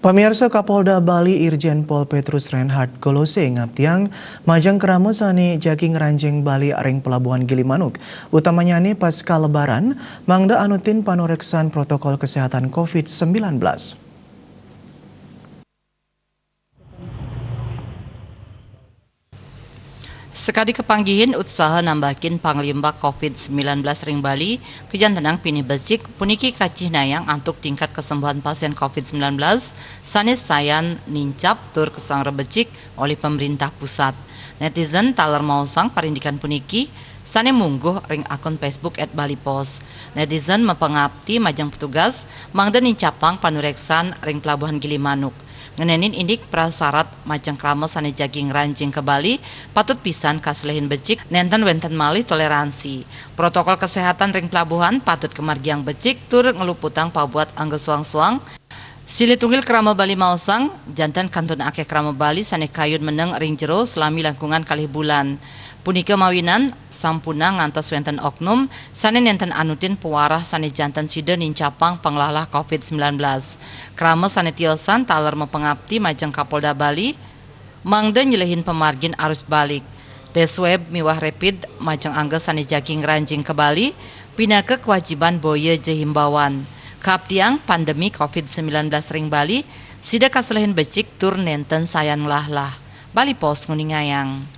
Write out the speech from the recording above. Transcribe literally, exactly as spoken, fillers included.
Pamirsa, Kapolda Bali Irjen Pol Petrus Reinhard Golose ngaptiang majeng krama sane jagi ngranjing Bali ring Pelabuhan Gilimanuk, utamanyane pasca Lebaran, mangda anutin panureksan protokol kesehatan covid sembilan belas. Sakadi kapanggihin utsaha nambakin panglimbak covid sembilan belas ring Bali, kajantenang pinih becik puniki kacihnayang antuk tingkat kasembuhan pasien covid sembilan belas sane sayan nincap tur kasanggra becik olih pemerintah pusat. Netizen taler maosang parindikan puniki sane mungguh ring akun Facebook at Bali Post. Netizen mapangapti majeng petugas mangda nincapang panureksan ring Pelabuhan Gilimanuk. Ngenenin indik prasarat majeng krama sane jagi ngranjing ka Bali patut pisan kaselehin becik, nenten wenten malih toleransi. Protokol kesehatan ring pelabuhan patut kamargiang becik tur ngluputang pabuat angga suang-suang. Silih tunggil krama Bali maosang, janten kantun akeh krama Bali sane kayun meneng ring jero salami langkungan kalih bulan. Punika mawinan sampunang ngantos wenten oknum sane nenten anutin pawarah sane janten sida nincapang panglahlah covid sembilan belas. Krama sane tiosan taler mapangapti majeng Kapolda Bali mangda nyelehin pamargin arus balik. Tes swab miwah rapid majeng angga sane jagi ngranjing ka Bali pinaka kawajiban boya ja himbauan. Kaaptiang pandemi covid sembilan belas ring Bali sida kaselehin becik tur nenten sayan nglahlah. Bali Post nguningayang.